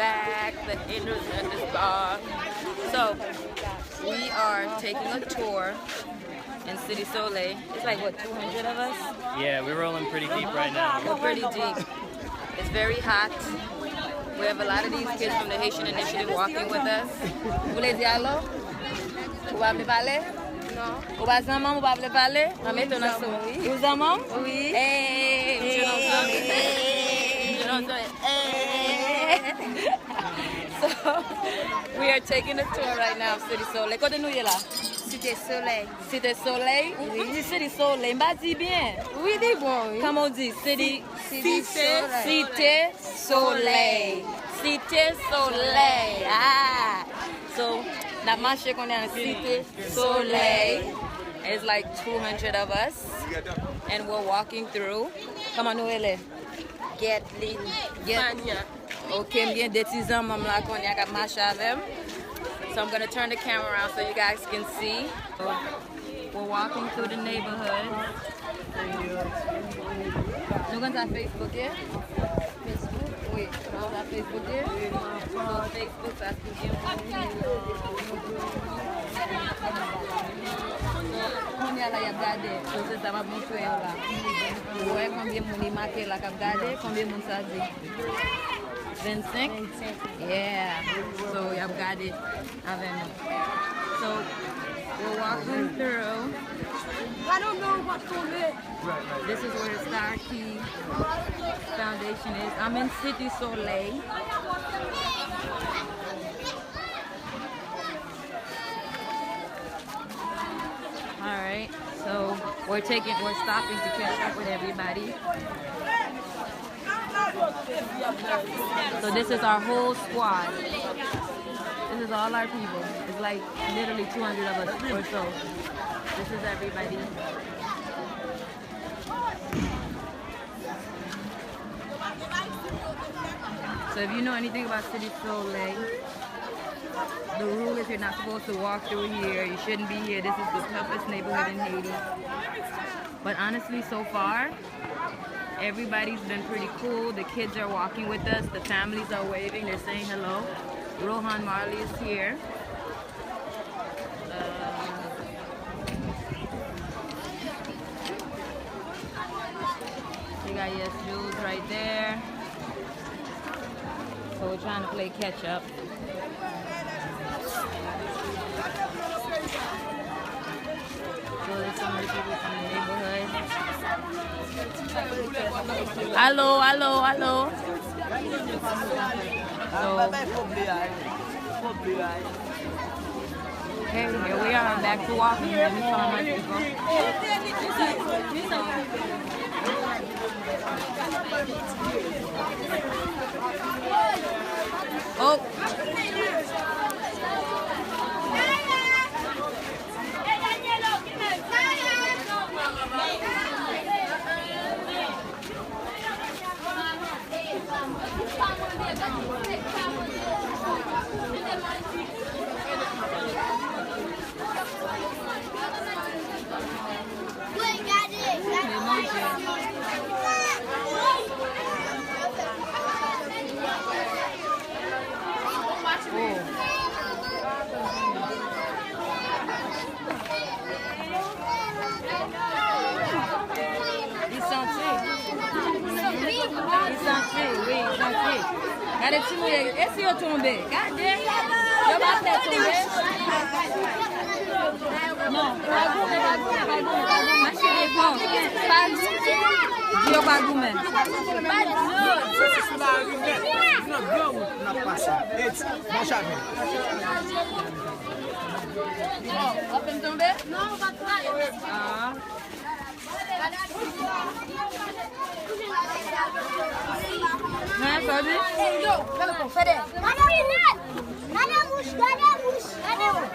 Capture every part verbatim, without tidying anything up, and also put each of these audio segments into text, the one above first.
Back, the Angels at the spa. So, we are taking a tour in Cité Soleil. It's like, what, two hundred of us? Yeah, we're rolling pretty deep right now. We're pretty deep. It's very hot. We have a lot of these kids from the Haitian Initiative walking with us. Ou vle di alo? Ou pa vle pale? Non. Ou pa zanmanm, ou pa vle pale? An mete w nan son. Ou zanmanm? Wi. Hey, mete w nan son. Mete w nan son. Hey. So, we are taking a tour right now, Cité Soleil. Kote nou ye la? Cité Soleil. Cité Soleil? Wi. Ou di Cité Soleil, m pa di byen. Wi, li bon, wi. Kòman w di? City. Cité Soleil. Cité Soleil. Cité Soleil. Ah. So, n ap mache kounye a nan Cité Soleil. It's like two hundred of us. And we're walking through. Kòman nou rele? Getlin. Get- Fania. Ok, m gen de ti zanmanm la kounye a k ap mache avè m. So I'm gonna turn the camera around so you guys can see. We're walking through the neighborhood. Nou konn sa Facebook ye? Facebook? Wi, nou konn sa Facebook ye? So Facebook, sa ki gen moun. So, kounye a la, y ap gade. So, se sa m ap montre yo la. Ou wè konbyen moun li make la k ap gade? Konbyen moun sa di? Vennsenk? Vennsenk. Yeah. So, y ap gade avè nou. So, we're walking through. This is where the Star Key Foundation is. I'm in Cité Soleil. All right, so we're taking, we're stopping to catch up with everybody. So this is our whole squad. This is all our people. It's like literally two hundred of us or so. This is everybody. So if you know anything about Cité Soleil, the rule is you're not supposed to walk through here. You shouldn't be here. This is the toughest neighborhood in Haiti. But honestly, so far, everybody's been pretty cool. The kids are walking with us. The families are waving. They're saying hello. Rohan Marley is here. Uh, you got Yes Jules right there. So we're trying to play catch up. So there's so many people from the neighborhood. Alo, alo, alo. So, okay, here we are, back to walking. Let me find my people. Oh. Li santi. Li santi, wi, li santi. Gade timoun yo, e si yo tonbe? Gade. Yo pa fè tonbe. Non, pa goumen, pa goumen, pa goumen, pa goumen. Mache devan. Pa goumen. Di yo pa goumen. Se sou lari nèt, nan gran wout n ap pase. Bon, chaje. Ou ap fè m tonbe? Non, ou pa t pale. Ah. Hein, sa di? Yo, gade kon, fede. Gade mouch, gade mouch, gade mouch.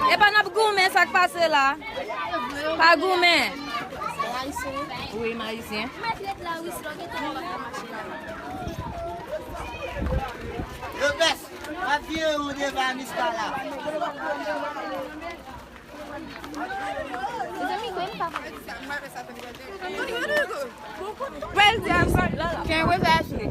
E pa n ap goumen, sa k pase la? Pa goumen. Ayisyen. Wi, m ayisyen. Lopez, w ap vire ou devan Mista la. Mezanmi, kwen pa. Prezans. Ken wè sa, cheri?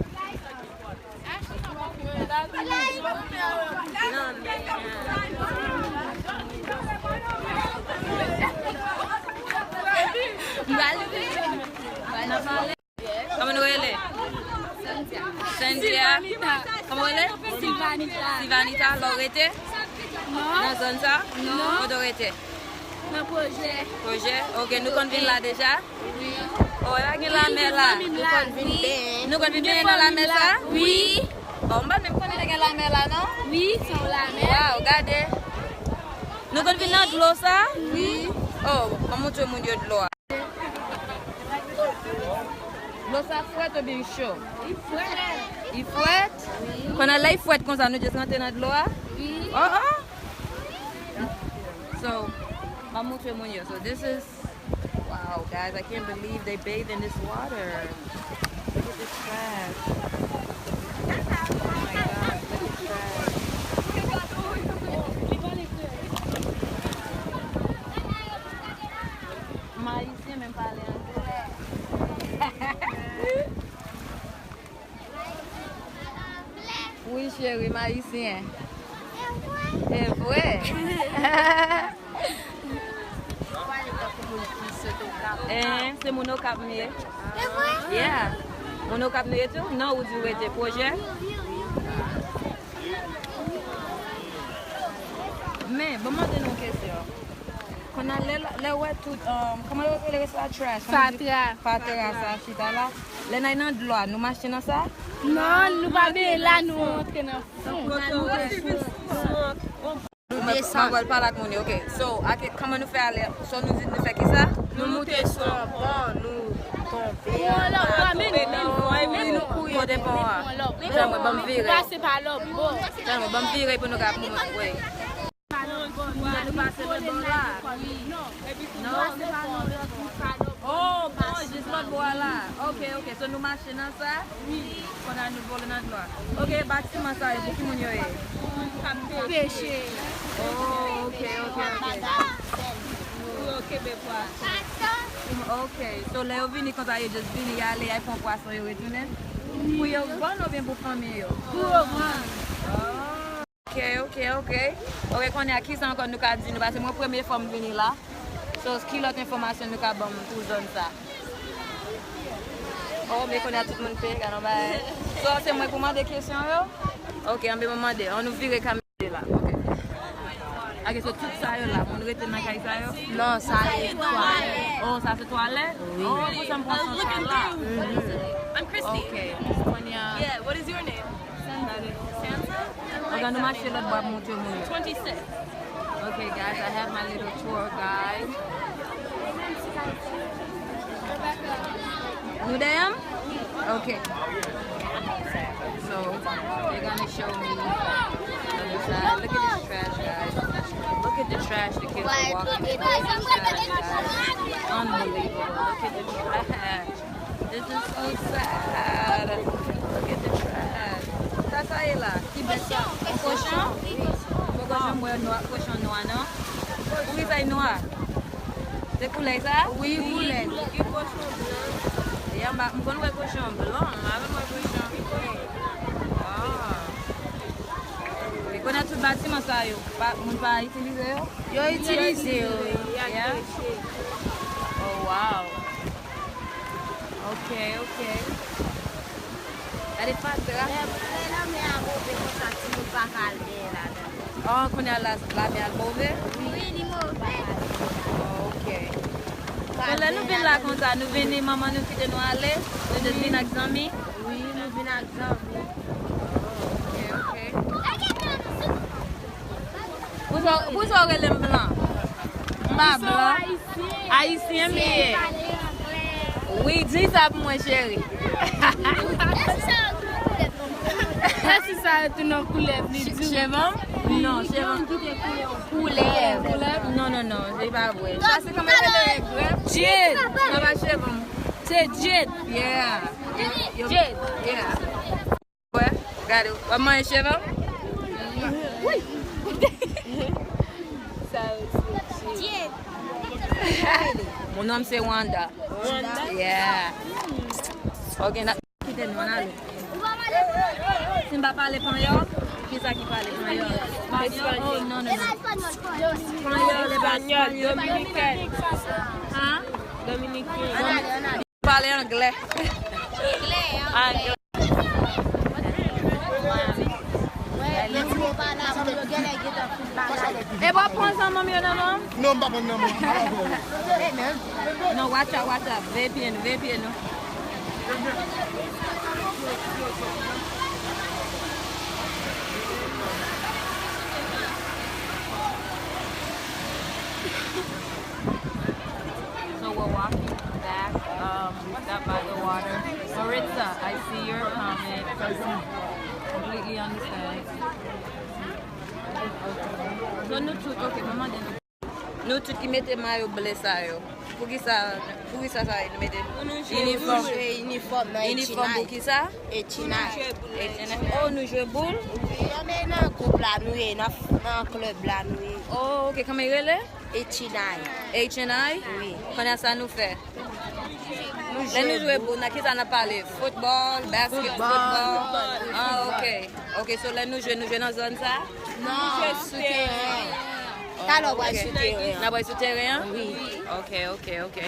Sandy a? Silvanita. Kòman w rele? Silvanita. Silvanita, la w rete? Non. Nan zòn sa? Non. Kote w rete? Nan pwojè. Pwojè? Ok, nou konn vin la deja? Wi. Oh, e pa gen lamè la? Nou konn vin benyen. Nou konn vin benyen nan lamè sa? Wi. Oh, m pa t menm konnen te gen lamè la, non? Wi, se yon lamè. Waw, gade. Nou konn vin nan dlo sa? Wi. Oh, m ap montre moun yo dlo a. Dlo sa frèt oubyen cho? Li frèt. Li frèt? Wi. Kounye a lè li frèt konsa, nou just rantre nan dlo a? Wi. Oh, oh. So, m ap montre moun yo. So, this is, wow, guys, I can't believe they bathe in this water. Look at this trash. Oh my God, look at this trash. M ayisyen, men m pale anglè. Wi, cheri, m ayisyen. E vre? Eh, se moun Okap m ye. Yeah. Moun Okap nou ye tou? Non, ou di w rete pwojè? Men, ban m mande nou yon kesyon. Kounye a lè, lè w wè tout, um, kòman yo rele sa, trash? Kòman di? Fatra. Fatra sa chita la. Lè n al nan dlo a, nou mache nan sa? Non, nou pa benyen la, nou antre nan fon. Nou desann. Mwen pral pale ak moun yo, ok. So, ake, kòman nou fè ale? So, nou di nou fè kisa? Nou moute sou yon pon, nou tonbe. Pon lòt bò, men nou, men nou kouri. Kote pon an? Fè mwen, ban m vire. Pase pa lòt bò. Fè mwen, ban m vire pou nou ka, pou mwen, wi. Nou pase lòt bò la. Non? Oh, bon, jis lòt bò la. Ok, ok. So, nou mache nan sa? Wi. Kounye a nou vole nan dlo a. Ok, batiman sa yo, pou ki moun yo ye? Peche. Oh, ok, ok, ok. Pou yo kenbe pwason. Ok, so lè yo vini konsa, yo just vini, y ale, y al pran pwason, yo retounen? Pou yo vann oubyen pou fanmi yo? Pou yo vann. Oh. Ok, ok, ok. Ok, kounye a, kisa ankò nou ka di nou? Paske mwen premye fwa m vini la. So, ki lòt enfòmasyon nou ka ban m pou zòn sa? Oh, men kounye a tout moun peye, gade yon bagay. So, se mwen pou mande kesyon yo? Ok, anben mwen mande. Ann nou vire kamera la. Ok. Ok, so tout sa yo la, moun rete nan kay sa yo? Non, sa se twalèt. Oh, sa se twalèt? Wi. Oh, pou sa m pran sa la. Mhm. Ok. Kounye a. Yeah, what is your name? Sansa. Sansa? Ok, nou mache lòt bò ap montre moun yo. Twenty-six. Okay, guys, I have my little tour guide. Nou dèyè m? Okay. So, they're gonna show me the other side. Look at this trash, guys. Look at the trash the kids are walking in. Look at this trash, guys. Unbelievable. Look at the trash. This is so sad. Look at the trash. Sa sa ye la? Ki bèt sa? Yon kochon? Yon kochon, mwen nwa, kochon nwa, non? Poukisa l nwa? Se koulè sa? Wi, koulè. Ki kochon blan? E anba, m konn wè kochon blan, m pa konn wè kochon. Ah. E konnen tout batiman sa yo, pa, moun pa itilize yo? Yo itilize yo. Yeah? Oh, wow. Ok, ok. Gade fatra. Lè, lè lanmè a move konsa, timoun pa ka al benyen ladan. Oh, kounye a la, lanmè a move? Wi, li move. Oh, ok. So, lè nou vin la konsa, nou vini, manman nou kite nou ale, nou just vin ak zanmi? Wi, nou vin ak zanmi. Ok, ok. Poukisa, poukisa w rele m blan? M pa blan. Ayisyen m ye. Wi, di sa pou mwen, cheri. Èske sa retounen koulèv li di? Cheve m? Non, cheve m. Koulèv. Non, non, non, se pa vre. Sa se kòman rele grèf? Jade. Nan pa cheve m. Se Jade. Yeah. Jade. Yeah. Wè, gade, w ap manje cheve m? Wi. Sa yo se Jade. Mon nom c'est Wanda. Wanda? Yeah. Ok, n a kite nou, ann ale. Si m pa pale panyòl, kisa ki pale panyòl? Panyòl? Oh, non, non, non. Panyòl, e pa espanyòl. Dominiken. Hein? Dominiken. Pale anglè. Anglè. E w ap pran zanmanm yo nan men w? Non, m pa pran nan men w. Non, watch out, watch out. Veye pye nou, veye pye nou. So we're walking back. Um, we stopped by the water. Maritza, I see your comment. Completely understand. So nou tout, ok, mwen mande nou. Nou tout ki mete mayo ble sa yo. Poukisa, poukisa sa yo nou mete? Pou nou jwe, pou nou jwe inifòm nan H and I. Inifòm pou kisa? H and I. H and I. Oh, nou jwe boul? Wi, men nan gwoup la nou ye, nan, nan klèb la nou ye. Oh, ok, kòman e rele? H and I. H and I? Wi. Kounye a sa nou fè? Lè nou jwe boul, nan kisa n ap pale? Football, basket, football? Ah, ok. Ok, so lè nou jwe, nou jwe nan zòn sa? Non, sou teren. Talè w pral sou teren an. N ap pral sou teren an? Wi. Ok, ok, ok.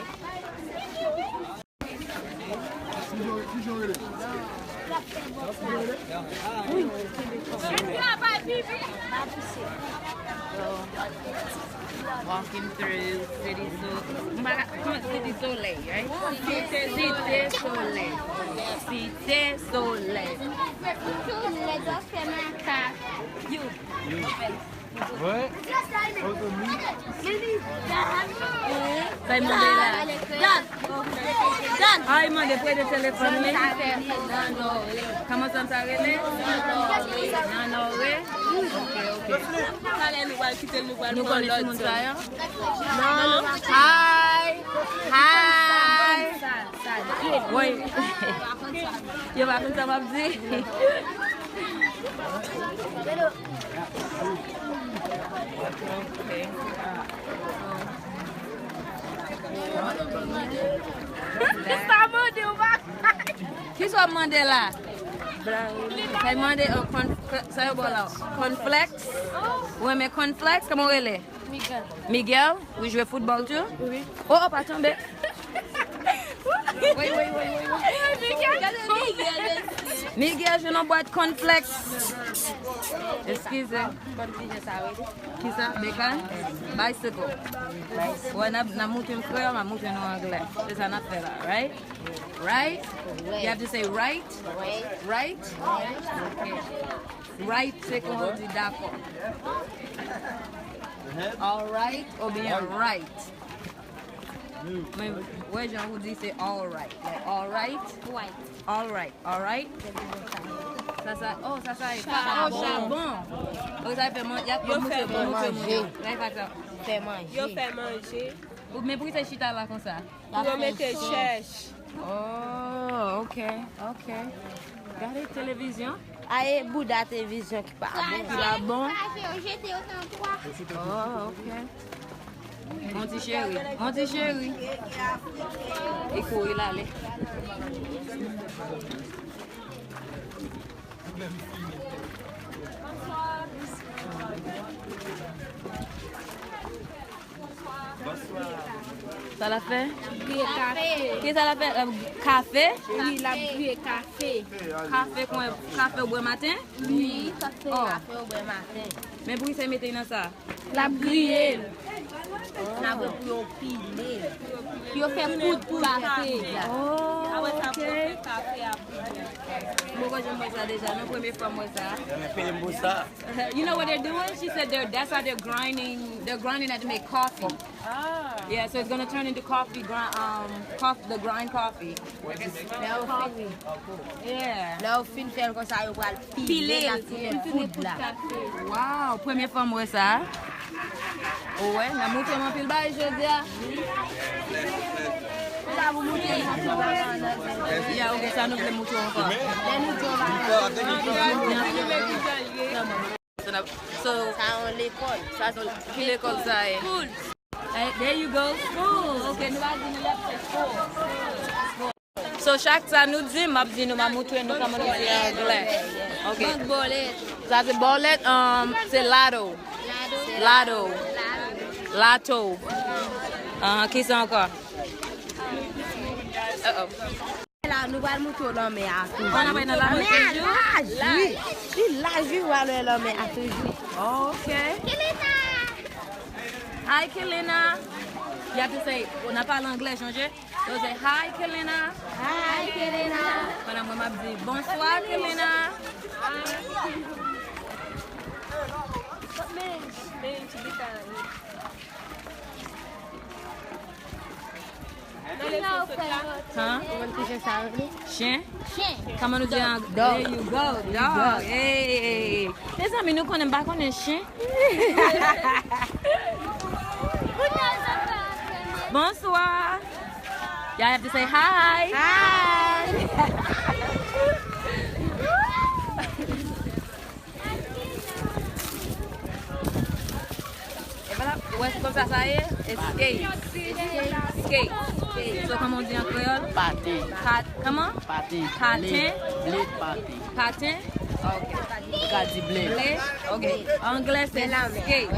Walking through City Sol-, m pa ka, kòman, City Soleil, right? Cité Soleil. Cité Soleil. Cité Soleil. Sa y mande la? Ay, mande pou ede telefòn li. Kòman zòn sa rele? Nanore. Ok, ok. Talè nou pral kite l, nou pral pran lòt zòn. Non. Hi. Hi. Woy. Yo pa konn sa m ap di. Sa mande w pa. Kisa w ap mande la? Sa y mande, oh, kòn-, sa yo ba w la. Cornflakes? Ou renmen cornflakes? Kòman w rele? Miguel. Miguel, ou jwe foutbòl tou? Wi. Oh, oh, pa tonbe. Woy, woy, woy, woy, woy. Miguel jwenn yon bwat cornflakes. Eskize. Kisa? Bekàn? Bicycle. Wè, n ap, n ap moutre m kreyòl, m ap moutre nou anglè. Se sa n ap fè la, right? Right? You have to say right? Right? Ok. Right, se kon w di dakò. Alright oubyen right? Men, wè jan ou di se alright. Like, alright? Alright. Alright. Sa, sa, oh, sa, sa e chabon. Chabon. Oh, sa fè man-, y ap, y ap moutre pou nou, pou nou. Sa fè sa. Fè manje. Yo fè manje. Ou, men poukisa chita la konsa? Pou yo mete chèch. Oh, ok, ok. Gade televizyon. A, e bouda televizyon ki pa bon. Ki pa bon. Oh, ok. Mon ti cheri, mon ti cheri. Li kouri l ale. Sa l ap fè? Griye kafe. Ki sa l ap fè? L ap kafe? Wi, l ap griye kafe. Kafe kon kafe ou bwè maten? Wi, kafe, oh, kafe ou bwè maten. Men poukisa yo mete l nan sa? L ap griye l. N ap wè pou yo pile l. Pou yo fè poud kafe. Oh, ok. Mwen pa janm wè sa deja, non, premye fwa m wè sa. Pile m pou sa. You know what they're doing? She said they're, that's how they're grinding, they're grinding it to make coffee. Ah. Yeah, so it's gonna turn into coffee, grind, um, coffee, the grind coffee. Lè yo fin, yeah, lè yo fin fè l konsa, yo pral pile l, pile l, la, pile poud la. Wow, premye fwa m wè sa. Ou wè, n ap moutre m anpil bagay jodi a. Ou pa pou moutre m anpil bagay nan jodi a. Ya, ok, sa nou vle moutre w ankò. Lè nou di w bagay. So, n ap, so, sa yon lekòl. Sa se ki lekòl sa ye? School. Eh, there you go, school. Ok, nou pa di nou l ap fè school. So, chak sa nou di, m ap di nou, m ap moutre nou kòman nou di anglè. Ok. Bank bòlèt. Sa se bòlèt, um, se lotto. Lotto. Lotto. Ah, kisa ankò? Uh-oh. Nou pral montre w lanmè a toujou. Bon, n ap nan lanmè toujou? Laj, wi. Li laj, wi, w al wè lanmè a toujou. Ok. Hi, Kelena. You have to say, n ap pale anglè, chonje. Yo se, "Hi, Kelena." Hi, Kelena. Pandan mwen, m ap di, "Bonswa, Kelena." Hein? Chen? Chen. Kòman nou di an? Dog. There you go, dog. Hey. Mezanmi, nou konnen, m pa konnen chen. Bonswa. Y'all have to say hi. Hi. E vwala, ou wè se konsa sa ye? Escape. Escape. So, kòman w di an kreyòl? Pate. Pat, kòman? Pate. Paten? Ble, ble pate. Paten? Ok. Ou ka di ble. Ble? Ok. Anglè se escape.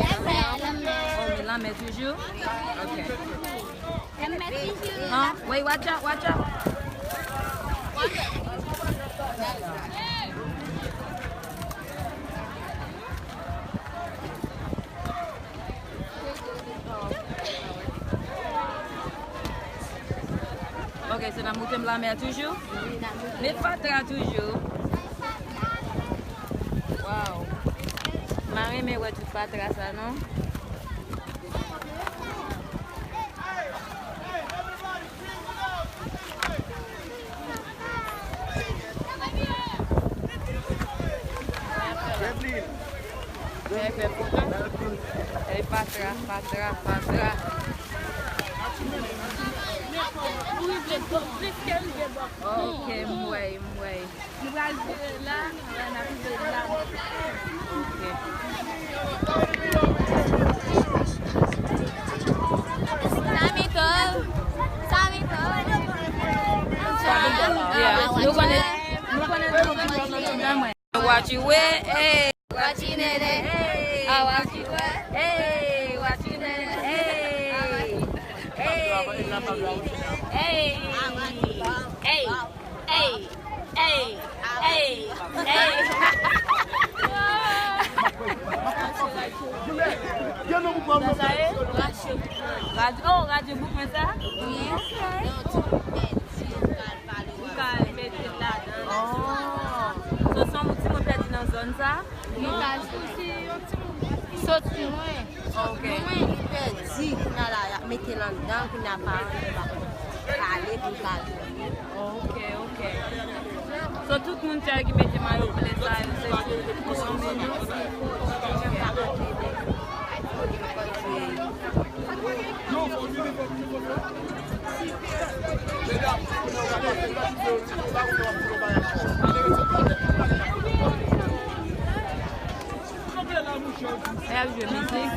Oh, men lanmè toujou? Ok. Huh? Wait, watch out, watch out. Ok, so n ap moute m lanmè a toujou? Met fatra toujou. Wow. M pa renmen wè tout fatra sa, non. Fè, fè foto. Ey, fatra, fatra, fatra. Ok, m wè, m wè. Nou pral vire la, n ap vire la. Ok. Samito, Samito. Yeah, nou konnen, nou konnen, nou konnen. What you wear, hey. What you nene, hey. What you wear, hey. What you nene, hey. Hey. Hey. Hey. Ey! Ey! Ey! Ey! Sa sa ye? Radyo, oh, radyo bouk mwen sa? Wi. Ok. Ou ka mete l ladan. Oh. So, si yon timoun pèdi nan zòn sa? Nou ka, si yon timoun soti lwen, soti lwen, li pèdi, kounye a la, y ap mete l anndan, kounye a paran yo pa konn pale pou l ka jwenn li. Ok, ok. So, tout moun sa yo ki mete mayo ble sa yo, se tout moun yo. Lè y ap jwe mizik.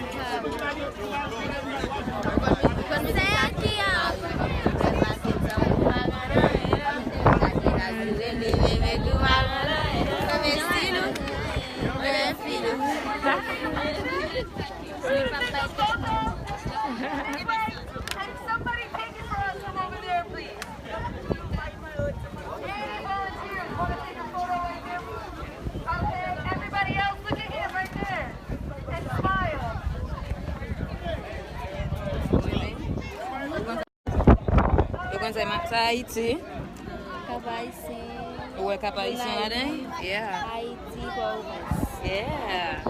Can somebody take it for us from over there, please? Any volunteers wanna take a photo right there? Okay, everybody else, look at him right there. And smile. Yo konn sa, sa Ayiti. Kap Ayisyen. Ou wè Kap Ayisyen ladan? Yeah. Ayiti, Pòtoprens. Yeah.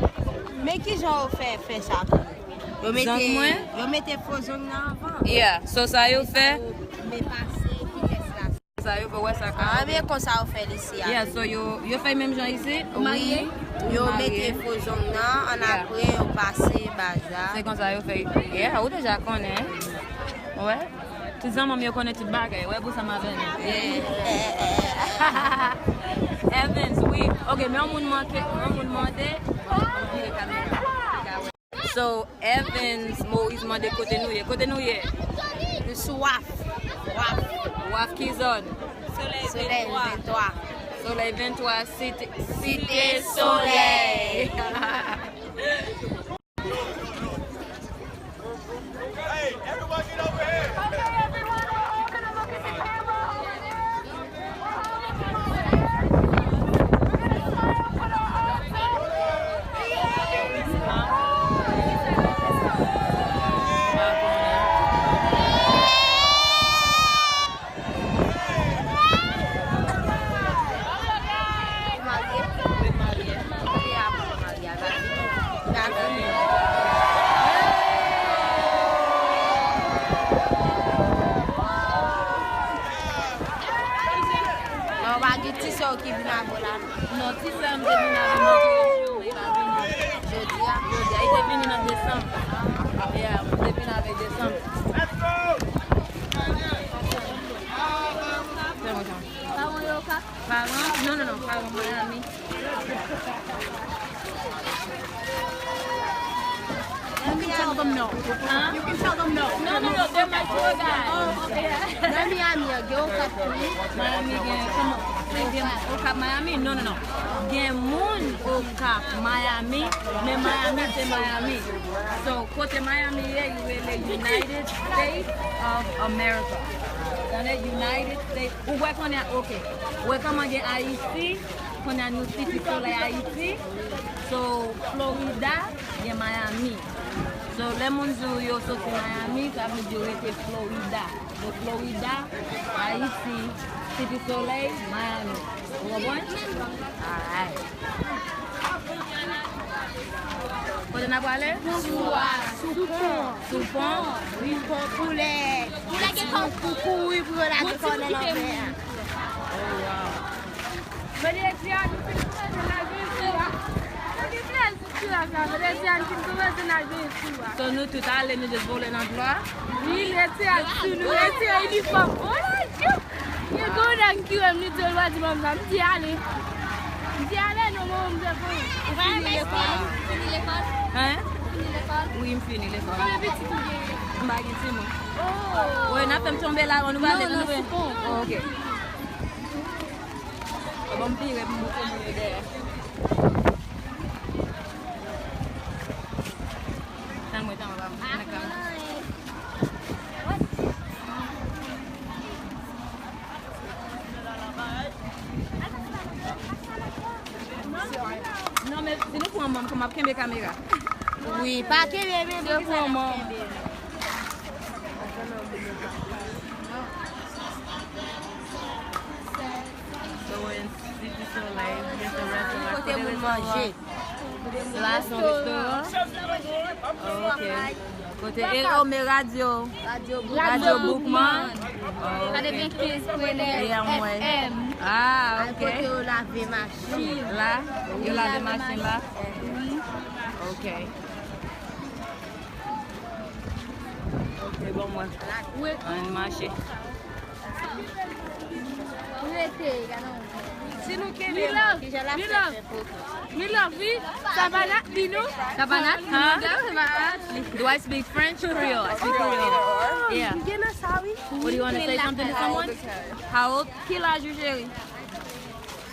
Men kijan yo fè, fè sa tou? Yo mete, zang mwen? Yo mete fo zang nan anvan. Yeah, so sa yo fè? Men pase, ki kès la? Sa yo fè, wè sa ka. Ah, men konsa yo fè l isi a. Yeah, so yo, yo fè menm jan isi? Wi. Yo mete fo zang nan, ann apre yo pase baza. Se konsa yo fè. Yeah, ou deja konnen. Wè. Tout zanmi m yo konnen tout bagay. Wè, pou sa m avè nou. Evans, wi. Ok, men yon moun manke, yon moun mande. Bon, vire kamera. So, Evans Moïse mande kote nou ye. Kote nou ye? Nou sou waf. Waf. Waf ki zòn? Solèy venntwa. Solèy venntwa, Site, Site Solèy. Hey, everyone get over here. Okay, everyone, we're all gonna look at the camera over there. Vin avè mwen tou, men li pa vini. Jodi a, jodi a, li te vini nan desanm. Yeah, li te vini avè desanm. Fè mwen sa. Paran yo ka? Paran? Non, non, non, paran Miami. You can tell them no. Huh? You can tell them no. No, no, no, they're my tour guide. Oh, okay. Nan Miami, yo, gen Okap tou. Miami gen, kòman? Gen Okap Miami? Non, non, non. Gen moun Okap Miami, men Miami se Miami. So, kote Miami ye, yo rele United States of America. Tande, United States. Ou wè kounye a, ok. Ou wè kòman gen Ayiti, kounye a nou Site Solèy Ayiti. So, Florida, gen Miami. So, lè moun di w yo soti Miami, sa vle di yo rete Florida. Donk, Florida, Ayiti, Site Solèy, Miami. Ou konprann? Alright. Kote n ap prale? Sou, sou pon. Sou pon? Wi, pon koulè. Koulè gen kòk. Pou kouri pou yo lage kò nan lanmè a. Oh, wow. Jodi a, nou fin kòmanse lage sou a. Mwen gen plèzi sou a, sa. Jodi a, nou fin kòmanse lage sou a. So, nou tout ale, nou just vole nan dlo a? Wi, retire sou nou, retire inifòm. Oh, la, Dye! Gen gwo nèg ki wè m, li di l pa di manman, m di ale. M di ale, non, manman, m te konn. Ou fini lekòl? Ou fini lekòl? Hein? Ou fini lekòl? Wi, m fini lekòl. Konbyen pitit ou genyen? M pa gen timoun. Oh! Wè, n ap fè m tonbe la, ann ouvè, ann ouvè. Oh, ok. Bon, m vire pou m montre moun yo dèyè. Tann mwen, tann mwen, pa mwen. Non, men si nou pran manm, kòman ap kenbe kamera? Wi, pa kenbe, men se pou manm. So, we're in Cité Soleil, here's the restaurant. Kote moun manje. La, se yon restoran? Oh, ok. Kote, e, oh, men radyo. Radyo Boukman. Oh, ok. Katrevenkenz pwen nèf F M. Ah, ok. Kote yo lave machin. La, yo lave machin la. Wi. Ok. Ok, bon, mwen. Ann mache. Rete, gade yon. Si nou kenbe, kijan l ap fè fè foto? Mi love, wi. Savanat, di nou. Savanat, huh? Do I speak French? Creole. I speak Creole. Yeah. M gen nan sa, wi. What, do you wanna say something to someone? How old? Ki laj ou, cheri?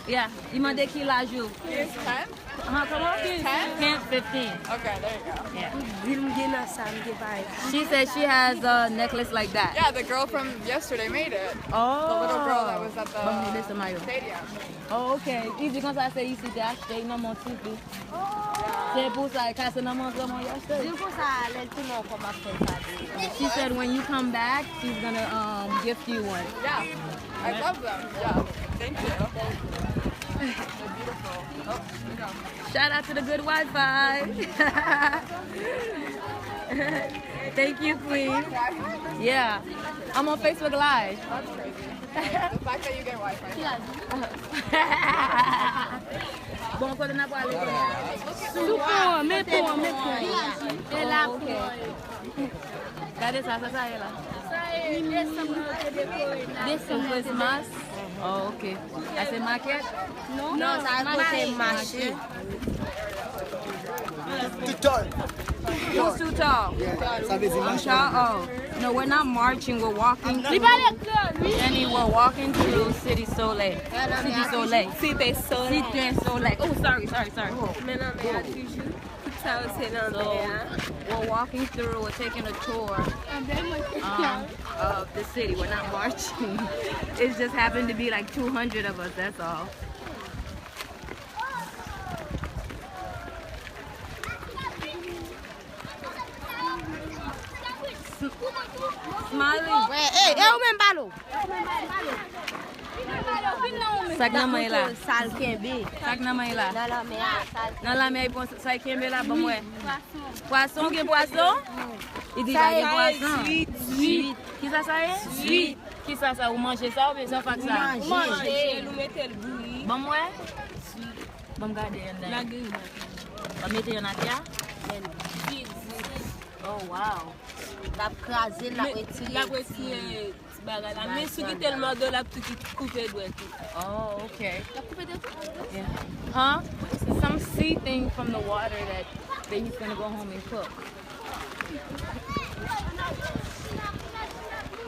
Yeah. Li mande ki laj ou. He's ten? Uh-huh, kòman? Ten? Ten, fifteen. Okay, there you go. Yeah. Di l m gen nan sa, m gen bagay. She said she has a necklace like that. Yeah, the girl from yesterday made it. Oh. The little girl that was at the stadium. Oh, ok. Li di konsa se isi te achte, li nan men yon ti fi. Se pou sa, e ka se nan men yon granmoun li achte. Di l konsa, lè l tounen ankò, m ap fè l sa. She said when you come back, she's gonna, um, gift you one. Yeah. I love them. Yeah. Thank you. They're beautiful. Oh, there you go. Shout out to the good Wi-Fi. Thank you, Queen. Yeah. I'm on Facebook Live. That's crazy. The fact that you get Wi-Fi. Bon, kote n ap prale kounye a? Sou pon an, men pon an, men pon an. E la pon an ye. Gade sa, sa, sa ye la? Sa e desanm nan yo te dekore nan. Desanm Christmas? Oh, ok. A se makèt? Non, sa e kote mache. Tutor. Who's tutor? Sa vle di mache. Oh. No, we're not marching, we're walking through. Li pale kreyòl, wi. Jenny, we're walking through Cité Soleil. Cité Soleil. Cité Soleil. Cité Soleil. Oh, sorry, sorry, sorry. Men non, men a toujou. Sa yo se nan mè a. So, we're walking through, we're taking a tour, um, of the city. We're not marching. It's just happened to be like two hundred of us, that's all. Smiley. Wè, ey, e ou menm, Balo? Sa k nan men la? Sa l kenbe. Sa k nan men la? Nan lanmè a, sa l kenbe. Nan lanmè, bon, sa l kenbe la, ban m wè. Pwason, gen pwason? Li di pa gen pwason. Zwit. Kisa sa ye? Zwit. Kisa sa, ou manje sa oubyen sa fak sa? Ou manje l, ou mete l bouyi. Ban m wè. Ban m gade anndan. Lage yo. W ap mete yo nan tè a? Men, oh, wow. L ap kraze l, l ap retire. L ap retire ti bagay la. Men si w kite l mòde, l ap tou ki-, koupe dwèt ou. Oh, okay. L ap koupe dwèt ou? Yeah. Huh? Some seed thing from the water that, that he's gonna go home and cook.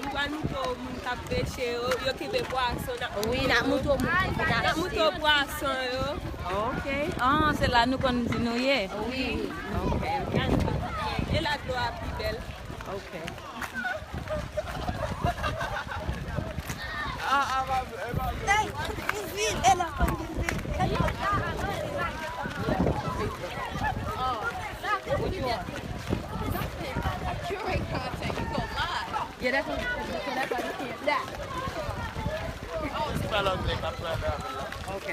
Nou pral montre w moun k ap peche yo, yo kenbe pwason, n ap montre w. Wi, n ap montre w moun ki vin achte. N ap montre w pwason yo. Ok. Ah, se la nou konn di nou ye. Wi. Ok, ok. E la dlo a pi bèl. Ok. Yeah, that's what, so that's why you can't die. Ok.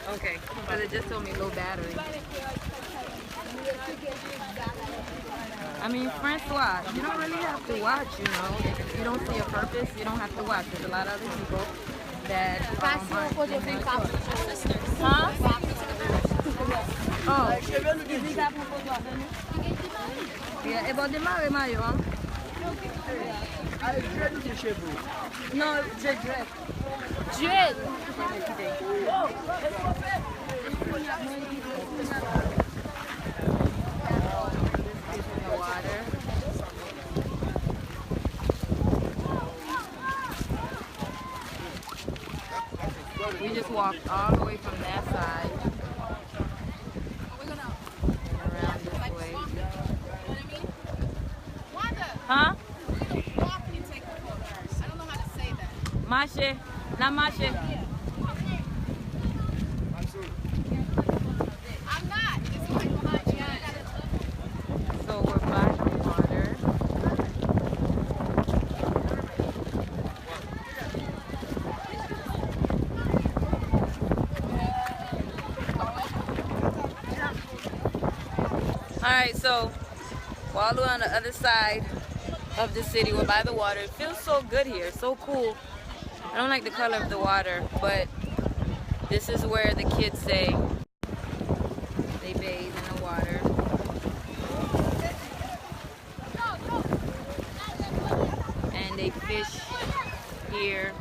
Okay, because it just told me low battery. I mean, Francois, you don't really have to watch, you know. If you don't see a purpose, you don't have to watch. There's a lot of other people that, um, aren't in the store. Huh? Oh. Yeah, e bò demare mayo, hein? Al dread ou byen cheve w? Non, dread, dread. Dread. We just walked all the way from that side and around this way. Huh? Mache. N ap mache. So we're by the water. Alright, so while we're on the other side of the city, we're by the water. It feels so good here, so cool. I don't like the color of the water, but this is where the kids say they bathe in the water. And they fish here.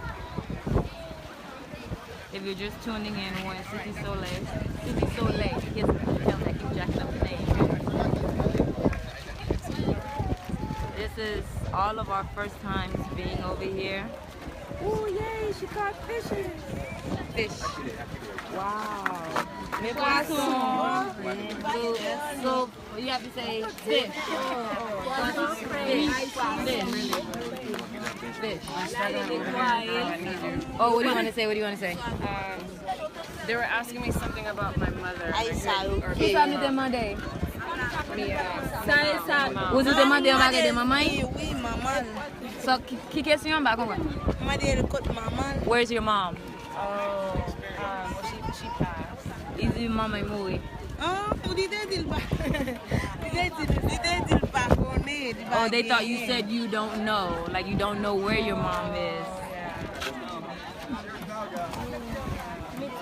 If you're just tuning in, we're in Cité Soleil. Cité Soleil. Yes, tell that keep jacking up the name. This is all of our first times being over here. Ooh, yay, she caught fishes. Fish. Wow. Men pwason. So, so you have to say fish. Fish. Fish. Fish. Oh, what do you want to say? What do you want to say? Um, they were asking me something about my mother. Ay, sa yo. Kisa nou te mande? Sa e sa. Ou te mande yon bagay de manman? Wi, wi, manman. So, ki, ki kesyon an, m pa konprann? Mwen mande l kot manman. Where's your mom? Oh, um, she, she passed. Li di manman l mouri. Oh, li te di l pa. Li te di, li te di l pa konnen, li pa gen. Oh, they thought you said you don't know. Like, you don't know where your mom is.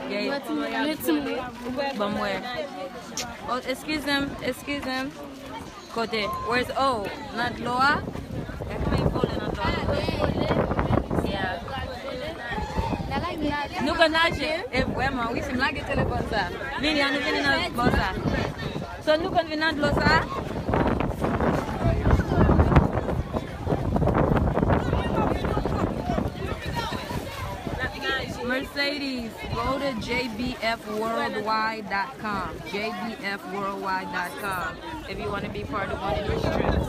Yeah. Ban m wè. Oh, excuse them, excuse them. Kote? Where's, oh, nan dlo a? Gade kòman li vole nan dlo a. Yeah. Nou konn naje. E vrèman, wi, si m lage telefòn sa. Vini, an nou vini nan bò sa. So, nou konn vin nan dlo sa. Mercedes, go to J B F worldwide dot com. J B F worldwide dot com. If you want to be part of one of these trips.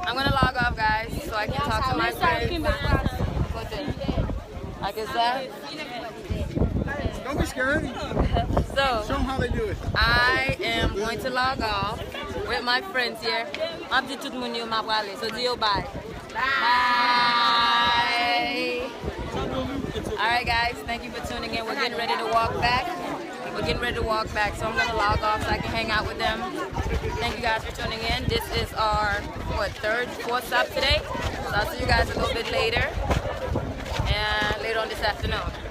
I'm gonna log off, guys, so I can talk to my friends. Kote? Like I said, don't be scared. So, show 'em how they do it. I am going to log off with my friends here. M ap di tout moun yo m ap prale. So, di yo bye. Bye. All right, guys, thank you for tuning in. We're getting ready to walk back. We We're getting ready to walk back, so I'm gonna log off so I can hang out with them. Thank you guys for tuning in. This is our, what, third, fourth stop today. So I'll see you guys a little bit later and later on this afternoon.